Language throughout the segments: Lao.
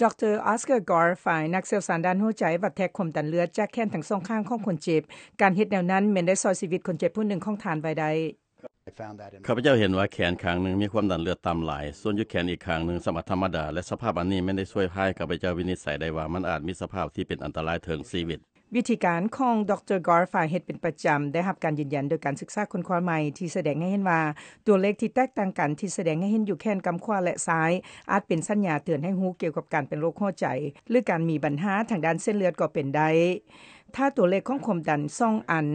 ດຣ. Oscar Garifay ນັກຊ່ຽວຊານດ້ານຫົວໃຈ ວັດແທກຄວາມດັນເລືອດຈາກແຂນທັງສອງຂ້າງຂອງຄົນເຈັບ. ການເຮັດແນວນັ້ນແມ່ນໄດ້ຊ່ອຍຊີວິດຄົນເຈັບຜູ້ໜຶ່ງຂອງທ່ານໄວ້ໄດ້. ຂ້າພະເຈົ້າເຫັນວ່າແຂນຂ້າງໜຶ່ງມີຄວາມດັນເລືອດຕ່ຳຫຼາຍ, ສ່ວນຢູ່ແຂນອີກຂ້າງໜຶ່ງສາມາດທຳມະດາ ແລະ ສະພາບອັນນີ້ແມ່ນໄດ້ຊ່ວຍພາໃຫ້ຂ້າພະເຈົ້າວິນິດໄສໄດ້ວ່າມັນອາດມີສະພາບທີ່ເປັນອັນຕະລາຍເຖິງຊີວິດ. ວິທີການຂອງ ດຣ. Garifay ເຮັດເປັນປະຈຳ ໄດ້ຮັບການຢືນຢັນໂດຍການສຶກສາຄົ້ນຄວ້າໃໝ່ ທີ່ສະແດງໃຫ້ເຫັນວ່າ ຕົວເລກທີ່ແຕກຕ່າງກັນທີ່ສະແດງໃຫ້ເຫັນຢູ່ແຂນກຳຂວາ ແລະ ຊ້າຍ ອາດເປັນສັນຍາເຕືອນໃຫ້ຮູ້ກ່ຽວກັບການເປັນໂລກຫົວໃຈ ຫຼື ການມີບັນຫາທາງດ້ານເສັ້ນເລືອດກໍເປັນໄດ້. ຖ້າຕົວເລກຂອງຄວາມດັນສອງອັນ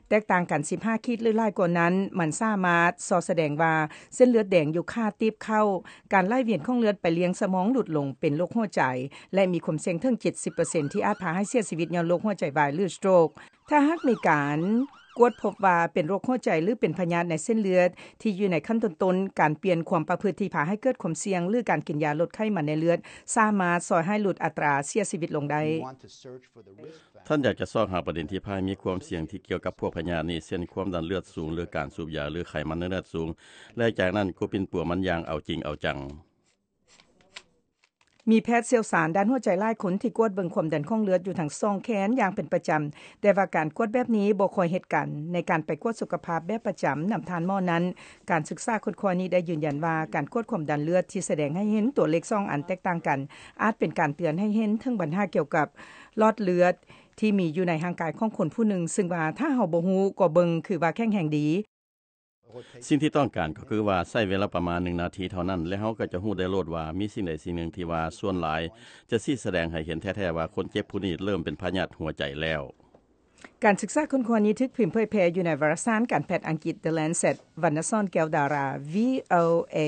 ແຕກຕ່າງກັນສິບຫ້າຂີດ ຫຼື ຫຼາຍກວ່ານັ້ນ, ມັນສາມາດສໍ່ສະແດງວ່າເສັ້ນເລືອດແດງຢູ່ຂາຕີບເຂົ້າ, ການໄຫຼວຽນຂອງເລືອດໄປລ້ຽງສະໝອງຫຼຸດລົງ, ເປັນໂລກຫົວໃຈ ແລະ ມີຄວາມສ່ຽງເຖິງເຈັດສິບເປີເຊັນ ທີ່ອາດພາໃຫ້ເສຍຊີວິດຍ້ອນໂລກຫົວໃຈວາຍ ຫຼື stroke. ຖ້າຫາກມີການກວດພົບວ່າເປັນໂລກຫົວໃຈ ຫຼື ເປັນພະຍາດໃນເສັ້ນເລືອດທີ່ຢູ່ໃນຂັ້ນຕົ້ນໆ, ການປ່ຽນຄວາມປະພຶດທີ່ພາໃຫ້ເກີດຄວາມສ່ຽງ ຫຼື ການກິນຢາລົດໄຂມັນໃນເລືອດ ສາມາດຊ່ອຍໃຫ້ຫຼຸດອັດຕາເສຍຊີວິດລົງໄດ້. ທ່ານຢາກຈະຊອກຫາປະເດັນທີ່ພາໃຫ້ມີຄວາມສ່ຽງທີ່ກ່ຽວກັບພວກພະຍາດນີ້ ເຊັ່ນ ຄວາມດັນເລືອດສູງ ຫຼື ການສູບຢາ ຫຼື ໄຂມັນໃນເລືອດສູງ ແລະ ຈາກນັ້ນກໍປິ່ນປົວມັນຢ່າງເອົາຈິງເອົາຈັງ. ມີແພດຊ່ຽວຊານດ້ານຫົວໃຈຫຼາຍຄົນທີ່ກວດເບິ່ງຄວາມດັນຂອງເລືອດຢູ່ທັງສອງແຂນຢ່າງເປັນປະຈຳ, ແຕ່ວ່າການກວດແບບນີ້ບໍ່ຄ່ອຍເຮັດກັນ. ໃນການໄປກວດສຸຂະພາບແບບປະຈຳນຳທ່ານໝໍນັ້ນ, ການສຶກສາຄົ້ນຄວ້ານີ້ໄດ້ຢືນຢັນວ່າ ການກວດຄວາມດັນເລືອດທີ່ສະແດງໃຫ້ເຫັນຕົວເລກສອງອັນແຕກຕ່າງກັນ ອາດເປັນການເຕືອນໃຫ້ເຫັນເຖິງບັນຫາກ່ຽວກັບຫຼອດເລືອດທີ່ມີຢູ່ໃນຮ່າງກາຍຂອງຄົນຜູ້ໜຶ່ງ, ຊຶ່ງວ່າຖ້າເຮົາບໍ່ຮູ້ກໍເບິ່ງຄືວ່າແຂງແຮງດີ. ສິ່ງທີ່ຕ້ອງການກໍຄືວ່າໃຊ້ເວລາປະມານໜຶ່ງນາທີເທົ່ານັ້ນ ແລະ ເຮົາກໍຈະຮູ້ໄດ້ໂລດວ່າມີສິ່ງໃດສິ່ງໜຶ່ງທີ່ວ່າສ່ວນຫຼາຍຈະຊີ້ສະແດງໃຫ້ເຫັນແທ້ໆວ່າຄົນເຈັບຜູ້ນີ້ເລີ່ມເປັນພະຍາດຫົວໃຈແລ້ວ. ການສຶກສາຄົ້ນຄວ້ານີ້ຖືກພິມເຜີຍແຜ່ຢູ່ໃນວາລະສານການແພດອັງກິດ The Lancet. ວັນນະສອນ ແກ້ວດາລາ VOA.